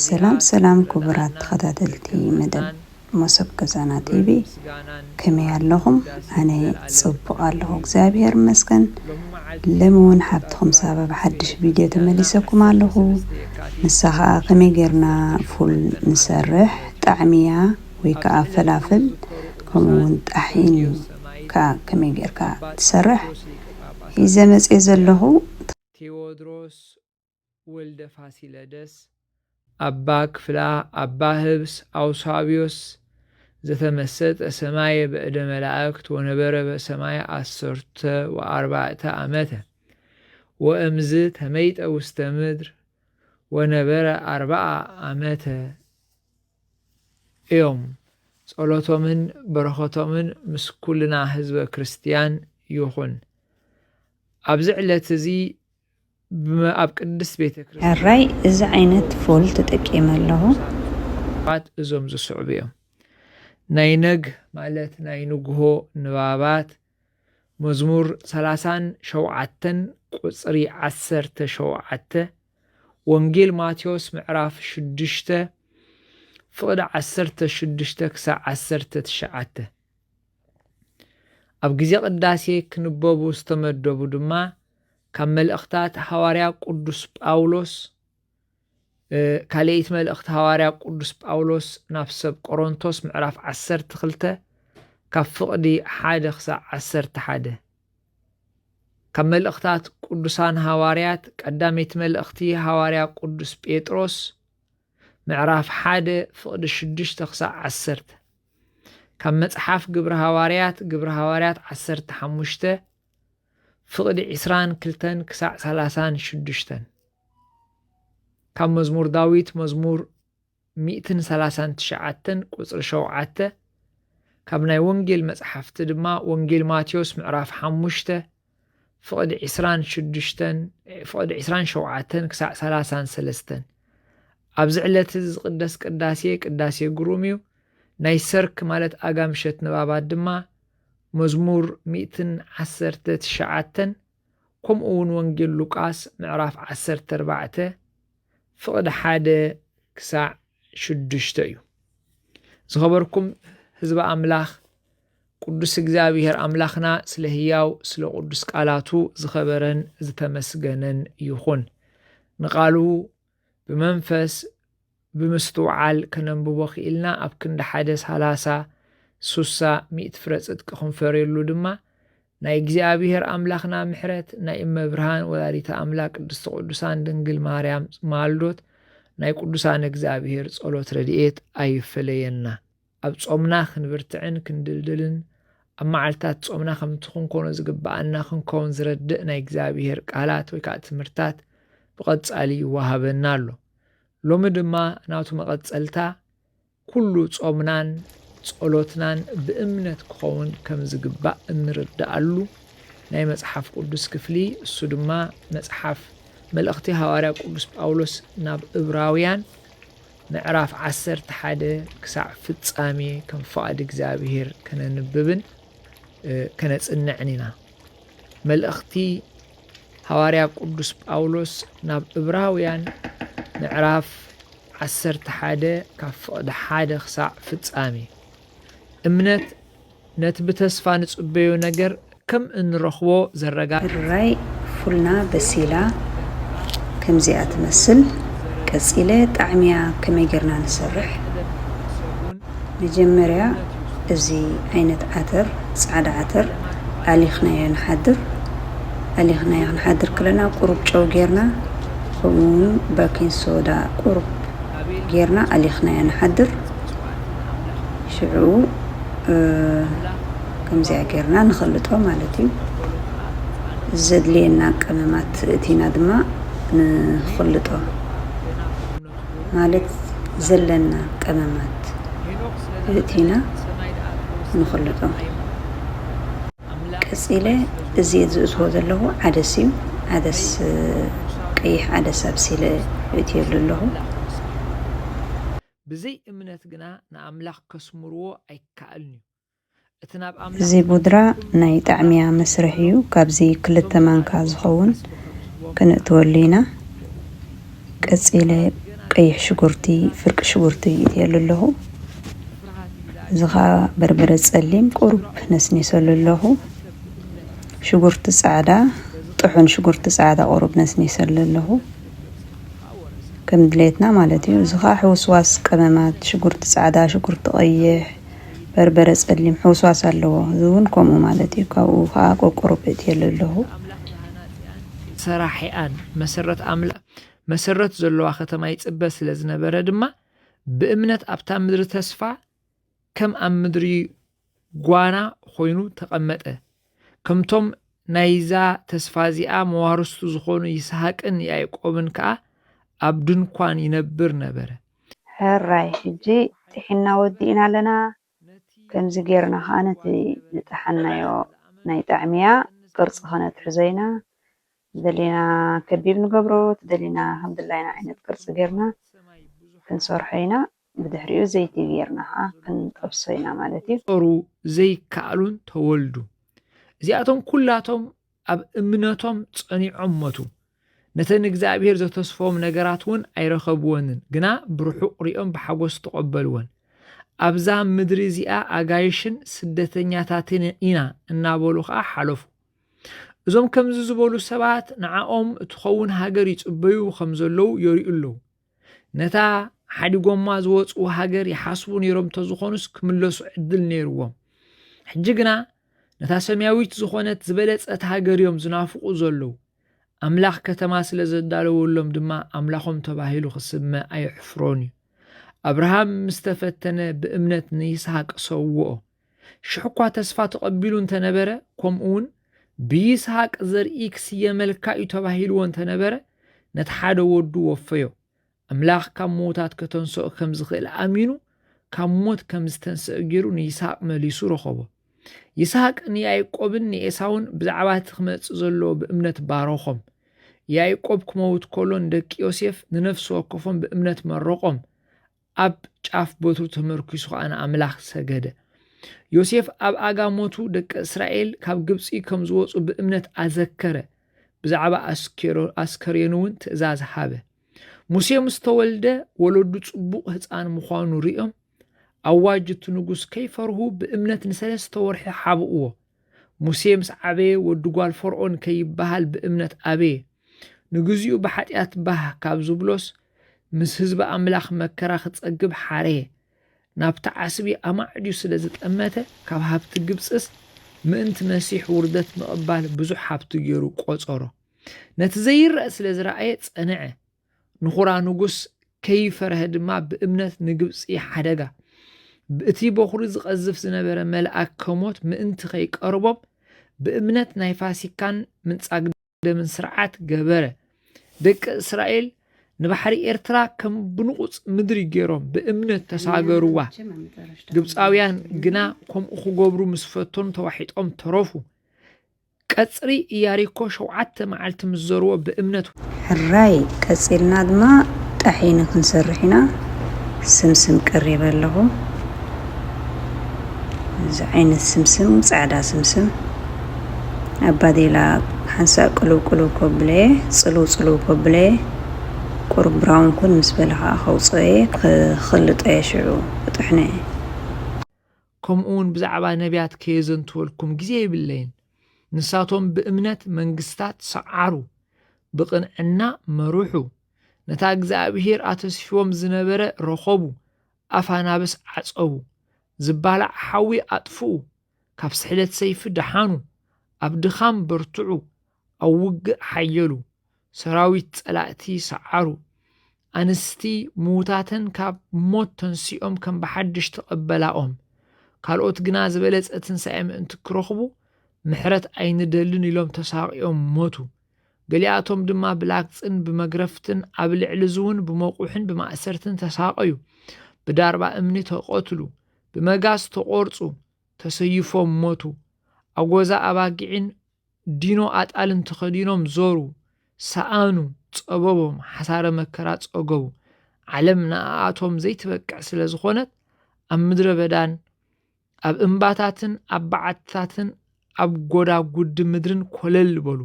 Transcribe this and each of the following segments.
ሰላም ሰላም ክቡራት ተኸታተልቲ መደብ መሶብ ገዛና ቲቪ፣ ከመይ ኣለኹም? ኣነ ጽቡቕ ኣለኹ እግዚኣብሔር ይመስገን። ሎሚ እውን ሓብትኹም ሳባ ብሓድሽ ቪድዮ ተመሊሰኩም ኣለኹ። ንሳ ኸኣ ከመይ ጌርና ፉል ንሰርሕ፣ ጣዕምያ ወይ ከኣ ፈላፍል፣ ከምኡ እውን ጣሒን ከኣ ከመይ ጌርካ ትሰርሕ ሒዘ መጽየ ዘለኹ። ቴዎድሮስ ወልደ ፋሲለደስ፣ ኣባ ክፍላ፣ ኣባ ህብስ ኣውሳብዮስ፣ ዘተመሰጠ ሰማየ በእደ መላእክት ወነበረ በሰማይ ዓሰርተ ወኣርባዕተ ዓመተ ወእምዝ ተመይጠ ውስተ ምድር ወነበረ ኣርባዓ ዓመተ እዮም። ጸሎቶምን በረኸቶምን ምስ ኩልና ህዝበ ክርስትያን ይኹን። ኣብዚ ዕለት እዚ ብመ-፣ ኣብ ቅድስት ቤተ ክርስትያን ሕራይ እዚ ዓይነት ፎል ተጠቂመ ኣለኹ። ሰባት እዞም ዝስዕቡ እዮም። ናይ ነግ ማለት ናይ ንግሆ ንባባት መዝሙር ሰላሳን ሸውዓተን ቁጽሪ ዓሰርተ ሸውዓተ፣ ወንጌል ማቴዎስ ምዕራፍ ሽዱሽተ ፍቕዲ ዓሰርተ ሽዱሽተ ክሳዕ ዓሰርተ ትሽዓተ። ኣብ ግዜ ቅዳሴ ክንበቡ ዝተመደቡ ድማ ካብ መልእኽታት ሃዋርያ ቅዱስ ጳውሎስ፣ እ፣ ካልኣይቲ መልእኽቲ ሃዋርያ ቅዱስ ጳውሎስ ናብ ሰብ ቆሮንቶስ ምዕራፍ ዓሰርተ ክልተ ካብ ፍቕዲ ሓደ ክሳዕ ዓሰርተ ሓደ። ካብ መልእኽታት ቅዱሳን ሃዋርያት ቀዳመይቲ መልእኽቲ ሃዋርያ ቅዱስ ጴጥሮስ ምዕራፍ ሓደ ፍቕዲ ሽዱሽተ ክሳዕ ዓሰርተ። ካብ መጽሓፍ ግብሪ ሃዋርያት፣ ግብሪ ሃዋርያት ዓሰርተ ሓሙሽተ ፍቕዲ ዒስራን ክልተን ክሳዕ ሰላሳን ሽዱሽተን። ካብ መዝሙር ዳዊት መዝሙር ሚእትን ሰላሳን ትሽዓተን ቁጽሪ ሸውዓተ። ካብ ናይ ወንጌል መጽሓፍቲ ድማ ወንጌል ማቴዎስ ምዕራፍ ሓሙሽተ ፍቕዲ ዒስራን ሽዱሽተን፣ ፍቕዲ ዒስራን ሸውዓተን ክሳዕ ሰላሳን ሰለስተን። ኣብዚ ዕለት እዚ ዝቕደስ ቅዳሴ፣ ቅዳሴ ግሩም እዩ። ናይ ሰርክ ማለት ኣጋምሸት ንባባት ድማ መዝሙር ሚእትን ዓሰርተ ትሽዓተን፣ ከምኡ እውን ወንጌል ሉቃስ ምዕራፍ ዓሰርተ ኣርባዕተ ፍቕዲ ሓደ ክሳዕ ሽዱሽተ እዩ። ዝኸበርኩም ህዝቢ ኣምላኽ፣ ቅዱስ እግዚኣብሔር ኣምላኽና ስለ ህያው ስለ ቅዱስ ቃላቱ ዝኸበረን ዝተመስገነን ይኹን። ንቃሉ ብመንፈስ ብምስትውዓል ከነንብቦ ክኢልና ኣብ ክንዲ ሓደ ሰላሳ፣ ሱሳ፣ ሚእቲ ፍረ ጽድቂ ክንፈርየሉ ድማ ናይ እግዚኣብሔር ኣምላኽና ምሕረት፣ ናይ እመ ብርሃን ወላዲተ ኣምላክ ቅድስቲ ቅዱሳን ድንግል ማርያም ማልዶት፣ ናይ ቅዱሳን እግዚኣብሔር ጸሎት ረድኤት ኣይፈለየና። ኣብ ጾምና ክንብርትዕን ክንድልድልን፣ ኣብ መዓልታት ጾምና ከምቲ ክንኮኖ ዝግብኣና ክንከውን ዝረድእ ናይ እግዚኣብሔር ቃላት ወይ ከዓ ትምህርታት ብቐጻሊ ይወሃበና ኣሎ። ሎሚ ድማ ናቱ መቐጸልታ ኩሉ ጾምናን ጸሎትናን ብእምነት ክኸውን ከም ዝግባእ እንርድኣሉ ናይ መጽሓፍ ቅዱስ ክፍሊ፣ እሱ ድማ መጽሓፍ መልእኽቲ ሃዋርያ ቅዱስ ጳውሎስ ናብ እብራውያን ምዕራፍ ዓሰርተ ሓደ ክሳዕ ፍጻሜ ከም ፍቓድ እግዚኣብሔር ከነንብብን፣ እ፣ ከነጽንዕን ኢና። መልእኽቲ ሃዋርያ ቅዱስ ጳውሎስ ናብ እብራውያን ምዕራፍ ዓሰርተ ሓደ ካብ ፍቕዲ ሓደ ክሳዕ ፍጻሜ። እምነት ነቲ ብተስፋ ንጽበዮ ነገር ከም እንረኽቦ ዘረጋ-፣ ሕራይ ፉልና በሲላ ከምዚኣ ትመስል። ቀጺለ ጣዕምያ ከመይ ጌርና ንሰርሕ? መጀመርያ እዚ ዓይነት ዓተር፣ ጻዕዳ ዓተር ኣሊኽናዮ ንሓድር። ኣሊኽናዮ ክንሓድር ከለና ቁሩብ ጨው ጌርና፣ ከምኡ እውን ባኪንግ ሶዳ ቁሩብ ጌርና ኣሊኽናዮ ንሓድር። ሽዑ፣ እ፣ ከምዚኣ ጌርና ንኸልጦ ማለት እዩ። ዘድልየና ቀመማት እቲና ድማ ንኸልጦ። ማለት ዘለና ቀመማት እቲና ንኸልጦ። ቀጺለ እዚ ዝእትዎ ዘለኹ ዓደስ እዩ። ዓደስ፣ ቀይሕ ዓደስ ኣብሲለ እእትየሉ ኣለኹ። ብዘይ እምነት ግና ንኣምላኽ ከስምርዎ ኣይከኣልን እዩ። እቲ ናብ ኣምላኽ እዚ ቡድራ ናይ ጣዕምያ መስርሕ እዩ። ካብዚ ክልተ ማንካ ዝኸውን ክነእትወሉ ኢና። ቀጺለ ቀይሕ ሽጉርቲ፣ ፍርቂ ሽጉርቲ ይእትየሉ ኣለኹ። እዚ ኸኣ በርበረ ጸሊም ቁሩብ ነስኒሰሉ ኣለኹ። ሽጉርቲ ጻዕዳ፣ ጥሑን ሽጉርቲ ጻዕዳ ቁሩብ ነስኒሰሉ ኣለኹ። ከም ድሌትና ማለት እዩ። እዚ ኸኣ ሕውስዋስ ቀመማት፣ ሽጉርቲ ጻዕዳ፣ ሽጉርቲ ቀይሕ፣ በርበረ ጸሊም ሕውስዋስ ኣለዎ። እዚ እውን ከምኡ ማለት እዩ። ካብኡ ኸኣ ቆቆሮ እእትየሉ ኣለኹ። ሰራሒኣን መሰረት ኣምላ መሰረት ዘለዋ ከተማ ይጽበ ስለ ዝነበረ ድማ ብእምነት ኣብታ ምድሪ ተስፋ ከም ኣብ ምድሪ ጓና ኮይኑ ተቐመጠ። ከምቶም ናይዛ ተስፋ እዚኣ መዋርስቱ ዝኾኑ ይስሐቅን ያዕቆብን ከኣ ኣብ ድንኳን ይነብር ነበረ። ሕራይ ሕጂ ጥሒና ወዲእና ኣለና። ከምዚ ጌርና ከዓ ነቲ ዝጠሓንናዮ ናይ ጣዕምያ ቅርፂ ከነትሕዞ ኢና። ደሊና ከቢብ ንገብሮ፣ ደሊና ከም ድላይና ዓይነት ቅርፂ ጌርና ክንሰርሖ ኢና። ብድሕሪኡ ዘይቲ ጌርና ከዓ ክንጠብሶ ኢና ማለት እዩ። ጸሩ ዘይከኣሉን ተወልዱ። እዚኣቶም ኩላቶም ኣብ እምነቶም ጸኒዖም ሞቱ። ነተን እግዚኣብሔር ዘተስፈዎም ነገራት እውን ኣይረኸብወንን፣ ግና ብርሑቕ ሪኦም ብሓጎስ ተቐበልወን። ኣብዛ ምድሪ እዚኣ ኣጋይሽን ስደተኛታትን ኢና እናበሉ ኸዓ ሓለፉ። እዞም ከምዚ ዝበሉ ሰባት ንዓኦም እትኸውን ሃገር ይጽበዩ ከም ዘለዉ የርእዩ ኣለዉ። ነታ ሓዲጎማ ዝወጽኡ ሃገር ይሓስቡ ነይሮም እንተዝኾኑስ ክምለሱ ዕድል ነይርዎም። ሕጂ ግና ነታ ሰማያዊት ዝኾነት ዝበለጸት ሃገር እዮም ዝናፍቑ ዘለዉ። ኣምላኽ ከተማ ስለ ዘዳለወሎም ድማ ኣምላኾም ተባሂሉ ክስመ ኣየሕፍሮን እዩ። ኣብርሃም ምስ ተፈተነ ብእምነት ንይስሃቅ ሰውኦ። ሽሕ እኳ ተስፋ ተቐቢሉ እንተነበረ፣ ከምኡ እውን ብይስሃቅ ዘርኢ ክስየመልካ እዩ ተባሂልዎ እንተነበረ፣ ነቲ ሓደ ወዱ ወፈዮ። ኣምላኽ ካብ ምዉታት ከተንስኦ ከም ዝኽእል ኣሚኑ፣ ካብ ሞት ከም ዝተንስአ ገይሩ ንይስሃቅ መሊሱ ረኸቦ። ይስሃቅ ንያዕቆብን ንኤሳውን ብዛዕባ እቲ ክመጽእ ዘለዎ ብእምነት ባረኾም። ያዕቆብ ክመውት ከሎ ንደቂ ዮሴፍ ንነፍሲ ወከፎም ብእምነት መረቖም። ኣብ ጫፍ በትሩ ተመርኲሱ ኸኣ ንኣምላኽ ሰገደ። ዮሴፍ ኣብ ኣጋ ሞቱ ደቂ እስራኤል ካብ ግብጺ ከም ዝወጹ ብእምነት ኣዘከረ። ብዛዕባ ኣስከሬኑ እውን ትእዛዝ ሃበ። ሙሴ ምስ ተወልደ ወለዱ ጽቡቕ ህጻን ምዃኑ ሪኦም ኣዋጅ እቲ ንጉስ ከይፈርሁ ብእምነት ንሰለስተ ወርሒ ሓብእዎ። ሙሴ ምስ ዓበየ ወዲ ጓል ፈርዖን ከይበሃል ብእምነት ኣበየ። ንግዚኡ ብሓጢኣት ባህ ካብ ዝብሎስ ምስ ህዝቢ ኣምላኽ መከራ ክጸግብ ሓረየ። ናብቲ ዓስቢ ኣማዕድዩ ስለ ዝጠመተ ካብ ሃብቲ ግብጽስ ምእንቲ መሲሕ ውርደት ምቕባል ብዙሕ ሃብቲ ገይሩ ቆጸሮ። ነቲ ዘይረእ ስለ ዝረኣየ ጸንዐ። ንኹራ ንጉስ ከይፈርሀ ድማ ብእምነት ንግብጺ ሓደጋ። ብእቲ በኹሪ ዝቐዝፍ ዝነበረ መልኣክ ከሞት ምእንቲ ከይቀርቦም ብእምነት ናይ ፋሲካን ምንጻግ ደምን ስርዓት ገበረ። ደቂ እስራኤል ንባሕሪ ኤርትራ ከም ብንቑጽ ምድሪ ገይሮም ብእምነት ተሳገርዋ። ግብጻውያን ግና ከምኡ ክገብሩ ምስ ፈተኑ ተዋሒጦም ተረፉ። ቀጽሪ ኢያሪኮ ሸውዓተ መዓልቲ ምስ ዘርዎ ብእምነት ሕራይ ቀጺልና ድማ ጣሒኒ ክንሰርሕ ኢና። ስምስም ቀሪበ ኣለኹ። እዚ ዓይነት ስምስም፣ ጻዕዳ ስምስም፣ ኣብ ባዴላ ሓንሳእ ቅልው ቅልው ከብለየ፣ ጽልው ጽልው ከብለየ፣ ቁሩብ ብራውን ኩን ምስ በለ ኸዓ ከውጽኦየ፣ ክኽልጠየ ሽዑ ክጥሕኖየ። ከምኡውን ብዛዕባ ነቢያት ከየዘንትወልኩም ግዜ የብለይን። ንሳቶም ብእምነት መንግስታት ሰዓሩ፣ ብቕንዕና መርሑ፣ ነታ እግዚኣብሄር ኣተስፊዎም ዝነበረ ረኸቡ፣ ኣፍ ኣናብስ ዓጸቡ፣ ዝባላዕ ሓዊ ኣጥፍኡ፣ ካብ ስሕለት ሰይፊ ደሓኑ፣ ኣብ ድኻም በርትዑ፣ ኣብ ውግእ ሓየሉ፣ ሰራዊት ጸላእቲ ሰዓሩ። ኣንስቲ ምዉታተን ካብ ሞት ተንሲኦም ከም ብሓድሽ ተቐበላኦም። ካልኦት ግና ዝበለጸ ትንሳኤ ምእንቲ ክረኽቡ ምሕረት ኣይንደልን ኢሎም ተሳቒኦም ሞቱ። ገሊኣቶም ድማ ብላግጽን ብመግረፍትን ኣብ ልዕሊ እዚ እውን ብመቑሕን ብማእሰርትን ተሳቐዩ። ብዳርባ እምኒ ተቐትሉ፣ ብመጋዝ ተቖርጹ፣ ተሰይፎም ሞቱ። ኣጎዛ ኣባጊዕን ዲኖ ኣጣልን ተኸዲኖም ዞሩ፣ ሰኣኑ፣ ጸበቦም፣ ሓሳረ መከራ ጸገቡ። ዓለም ንኣኣቶም ዘይትበቅዕ ስለ ዝኾነት ኣብ ምድረ በዳን ኣብ እምባታትን ኣብ በዓትታትን ኣብ ጎዳጉዲ ምድርን ኮለል በሉ።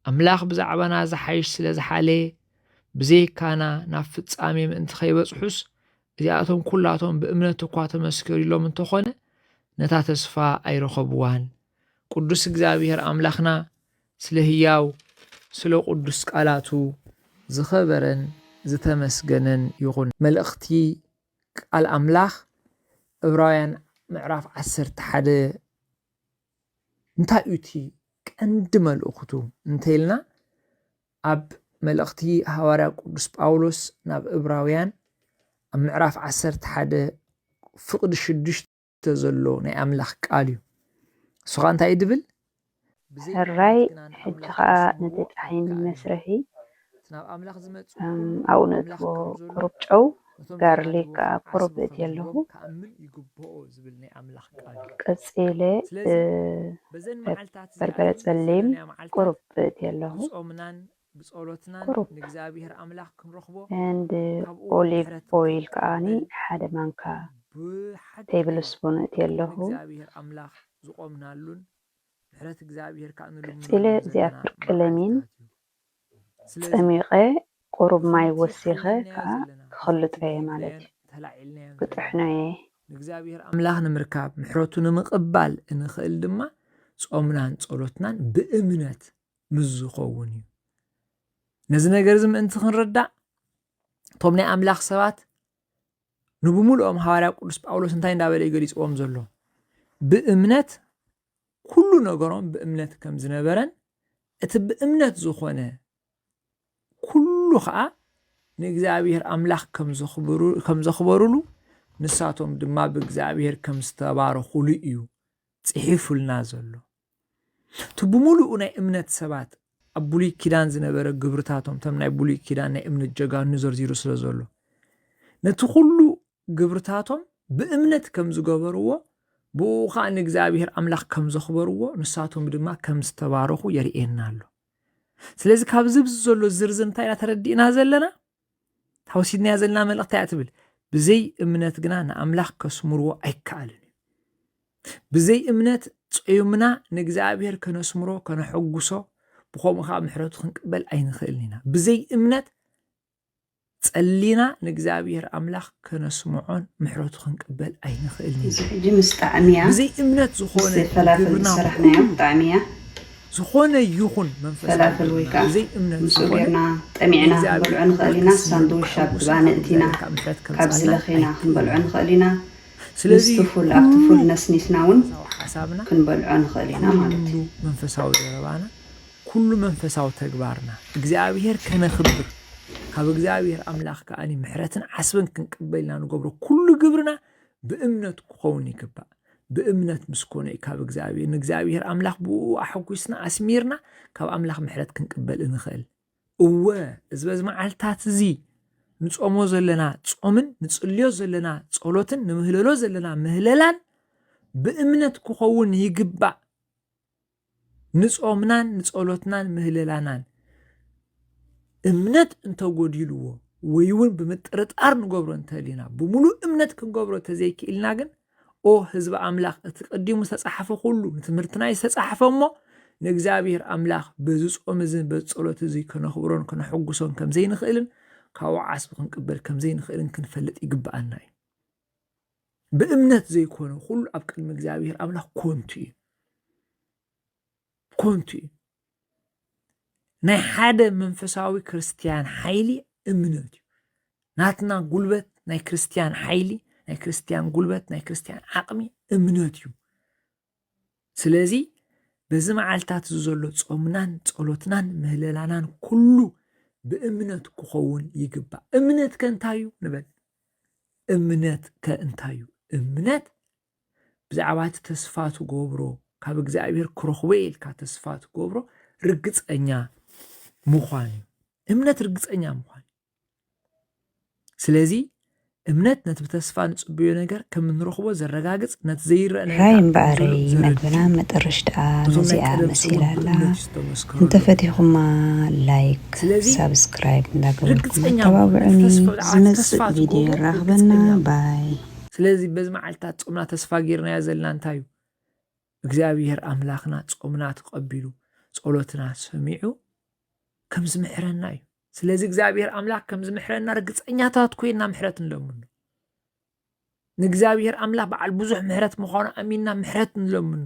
ኣምላኽ ብዛዕባና ዝሓይሽ ስለ ዝሓለየ ብዘይካና ናብ ፍጻሜ ምእንቲ ከይበጽሑስ፣ እዚኣቶም ኩላቶም ብእምነት እኳ ተመስከሩሎም እንተኾነ፣ ነታ ተስፋ ኣይረኸብዋን። ቅዱስ እግዚኣብሔር ኣምላኽና ስለ ህያው፣ ስለ ቅዱስ ቃላቱ ዝኸበረን ዝተመስገነን ይኹን። መልእኽቲ ቃል ኣምላኽ ዕብራውያን ምዕራፍ ዓሰርተ ሓደ እንታይ እዩ እቲ ቀንዲ መልእኽቱ እንተኢልና፣ ኣብ መልእኽቲ ሃዋርያ ቅዱስ ጳውሎስ ናብ ዕብራውያን ኣብ ምዕራፍ ዓሰርተ ሓደ ፍቕዲ ሽዱሽተ ዘሎ ናይ ኣምላኽ ቃል እዩ። እሱ ኸኣ እንታይ እዩ ድብል? ብዘይ ሕራይ እምነት ግን ሕጂ ንኣምላኽ ኸኣ ከስምዎ ነቲ ጻሕሊ ከኣምን መስርሒ፣ ይግብኦ ዝብል ናይ ኣምላኽ ቃል እዩ። እቲ ናብ ኣምላኽ ዝመጽእ እም፣ ኩሉ ኣብኡ ኣምላኽ ነእትዎ ከም ዘሎ ቁሩብ ጨው፣ ነቶም ጋርሊክ ዝኣምኑ ኸኣ ቁሩብ ኣእትየ ዘለዎም ኣለኹ። ክኣምን ይግብኦ ዝብል ናይ ኣምላኽ ቃል እዩ። ቀጺለ፣ ስለዚ እ፣ በዘን መዓልታት በርበረ እዚኣተን ጸሊም ዝጸለናያ መዓልታት ቁሩብ ኣእትየ ኣለኹ። ብጾምናን ብጸሎትናን ቁሩብ። ንእግዚኣብሔር ኣምላኽ ክንረኽቦ፣ And ካብኡ ኦሊቭ ምሕረት ኦይል ክንቀበል ከኣኒ ሓደ ማንካ ብሓቂ ቴብል ስፑን እእትየ ኣለኹ። ንእግዚኣብሔር ኣምላኽ ዝቖምናሉን ምሕረት እግዚኣብሔር ከኣ ንልምነሉ ቀጺለ እዚኣ ዘለና ፍርቂ ለሚን መዓልታት እዩ። ስለዚ ጸሚቐ ቁሩብ ማይ ከምቲ ወሲኸ ሓሊልናዮ ከኣ ዘለና ክኸልጦ እየ ማለት እዩ። ተላዒልናዮ ዘለና ክጥሕኖ እየ። ንእግዚኣብሔር ኣምላኽ ንምርካብ ምሕረቱ ንምቕባል እንኽእል ድማ ጾምናን ጸሎትናን ብእምነት ምስ ዝኸውን እዩ። ነዚ ነገር እዚ ምእንቲ ክንርዳእ፣ እቶም ናይ ኣምላኽ ሰባት ንብምሉኦም ሃዋርያ ቅዱስ ጳውሎስ እንታይ እንዳበለ እዩ ገሊጽዎም ዘሎ? ብእምነት ኩሉ ነገሮም ብእምነት ከም ዝነበረን እቲ ብእምነት ዝኾነ ኩሉ ኸኣ ንእግዚኣብሔር ኣምላኽ ከም ዘኽብሩ-፣ ከም ዘኽበሩሉ ንሳቶም ድማ ብእግዚኣብሔር ከም ዝተባረኹሉ እዩ ጽሒፉልና ዘሎ። እቲ ብምሉኡ ናይ እምነት ሰባት ኣብ ብሉይ ኪዳን ዝነበረ ግብርታቶም፣ እቶም ናይ ብሉይ ኪዳን ናይ እምነት ጀጋኑ ዘርዚሩ ስለ ዘሎ፣ ነቲ ኩሉ ግብርታቶም ብእምነት ከም ዝገበርዎ፣ ብኡ ኸኣ ንእግዚኣብሔር ኣምላኽ ከም ዘኽበርዎ፣ ንሳቶም ድማ ከም ዝተባረኹ የርእየና ኣሎ። ስለዚ ካብዚ ኣብዚ ዘሎ ዝርዝር እንታይ ኢና ተረዲእና ዘለና? ተወሲድናያ ዘለና መልእኽቲ እያ ትብል። ብዘይ እምነት ግና ንኣምላኽ ከስምርዎ ኣይከኣልን እዩ። ብዘይ እምነት ጾዩምና ንእግዚኣብሔር ከነስምሮ፣ ከነሐጉሶ፣ ብኸምኡ ኸዓ ምሕረቱ ክንቅበል ኣይንኽእልን ኢና። ብዘይ እምነት ጸሊና ንእግዚኣብሔር ኣምላኽ ከነስምዖን ምሕረቱ ክንቅበል ኣይንኽእልን ኢና። እዚ ሕጂ ምስ ጣዕሚ እያ። ብዘይ እምነት ዝኾነ ምስቲ ፈላፍል ግብርና ዝሰራሕናዮ ኩሉ ጣዕሚ እያ። ዝኾነ ይኹን መንፈሳዊ ፈላፍል ወይ ግብርና ከዓ ብዘይ እምነት ምስኡ ዝኾነ ጌርና ጠሚዕና ንእግዚኣብሔር ክንበልዖ ንኽእል ኢና። ኣምላኽ ሳንዱሽ ኣብ ከነሐጉሶ፣ ባኒ ካብ እቲና፣ እግዚኣብሔር ከዓ ምሕረት ካብ ከምጻልና ዝለኺና ኣይክእልን። ክንበልዖ ንኽእል ኢና። ስለዚ ምስቲ ፉል፣ ኣብቲ ፉል ኩሉ ነስኒስና እውን መንፈሳዊ ሓሳብና፣ ክንበልዖ ንኽእል ኢና ማለት እዩ። ኩሉ መንፈሳዊ ዘረባና፣ ኩሉ መንፈሳዊ ተግባርና እግዚኣብሔር ከነኽብር፣ ካብ እግዚኣብሔር ኣምላኽ ከኣኒ ምሕረትን ዓስብን ክንቅበል ኢና ንገብሮ ኩሉ ግብርና ብእምነት ክኸውን ይግባእ። ብእምነት ምስ ኮነ እዩ ካብ እግዚኣብሔር፣ ንእግዚኣብሔር ኣምላኽ ብኡ ኣሐጒስና ኣስሚርና ካብ ኣምላኽ ምሕረት ክንቅበል እንኽእል። እወ፣ እዚ በዚ መዓልታት እዚ ንጾሞ ዘለና ጾምን ንጽልዮ ዘለና ጸሎትን ንምህለሎ ዘለና ምህለላን ብእምነት ክኸውን ይግባእ። ንጾምናን ንጸሎትናን ምህለላናን እምነት እንተጎዲልዎ ወይ እውን ብምጥርጣር ንገብሮ እንተሊና፣ ብምሉእ እምነት ክንገብሮ እንተዘይክኢልና ግን፣ ኦ ህዝቢ ኣምላኽ፣ እቲ ቀዲሙ ዝተጻሕፈ ኩሉ ንትምህርትና እዩ ዝተጻሕፈ እሞ፣ ንእግዚኣብሔር ኣምላኽ በዚ ጾም እዝን በዚ ጸሎት እዚ ከነኽብሮን ከነሐጉሶን ከም ዘይንኽእልን ካብኡ ዓስቢ ክንቅበል ከም ዘይንኽእልን ክንፈልጥ ይግብኣና እዩ። ብእምነት ዘይኮነ ኩሉ ኣብ ቅድሚ እግዚኣብሔር ኣምላኽ ኮንቱ እዩ። ኮንቱ እዩ። ናይ ሓደ መንፈሳዊ ክርስትያን ሓይሊ እምነት እዩ። ናትና ጉልበት ናይ ክርስትያን ሓይሊ፣ ናይ ክርስትያን ጉልበት፣ ናይ ክርስትያን ዓቕሚ እምነት እዩ። ስለዚ በዚ መዓልታት እዚ ዘሎ ጾምናን ጸሎትናን ምህለላናን ኩሉ ብእምነት ክኸውን ይግባእ። እምነት ከ እንታይ እዩ ንበል? እምነት ከ እንታይ እዩ? እምነት ብዛዕባ እቲ ተስፋ ትገብሮ፣ ካብ እግዚኣብሔር ክረኽቦ እየ ኢልካ ተስፋ ትገብሮ ርግጸኛ ምዃን እዩ። እምነት ርግጸኛ ምዃን እዩ። ስለዚ እምነት ነቲ ብተስፋ ንጽበዮ ነገር ከም እንረኽቦ ዘረጋግጽ፣ ነቲ ዘይረኣ ነገር ሕራይ ከም እምበኣረይ፣ እንዘሎ ዘረድእ መግብና እዩ። መጠረሽትኣ ነቶም ናይ ነዚኣ ቀደም መሲላ እዋን ኣላ። ብእምነት ዝተመስከረሎም እንተፈቲኹማ ላይክ፣ ስለዚ ሳብስክራይብ እንዳገበርኩም ርግጸኛ ምዃን፣ ኣተባብዑኒ። ነቲ ተስፋ፣ ብዛዕባ እቲ ዝመጽእ ተስፋ ቪድዮ ትገብሮ የራኽበና። ርግጸኛ ምዃን። ባይ። ስለዚ በዚ መዓልታት ጾምና ተስፋ ጌርናዮ ዘለና እንታይ እዩ? እግዚኣብሔር ኣምላኽና ጾምና ተቐቢሉ፣ ጸሎትና ሰሚዑ ከም ዝምሕረና እዩ። ስለዚ እግዚኣብሔር ኣምላኽ ከም ዝምሕረና ርግጸኛታት ኮይና ምሕረት ንለምኖ። ንእግዚኣብሔር ኣምላኽ በዓል ብዙሕ ምሕረት ምዃኑ ኣሚንና ምሕረት ንለምኖ።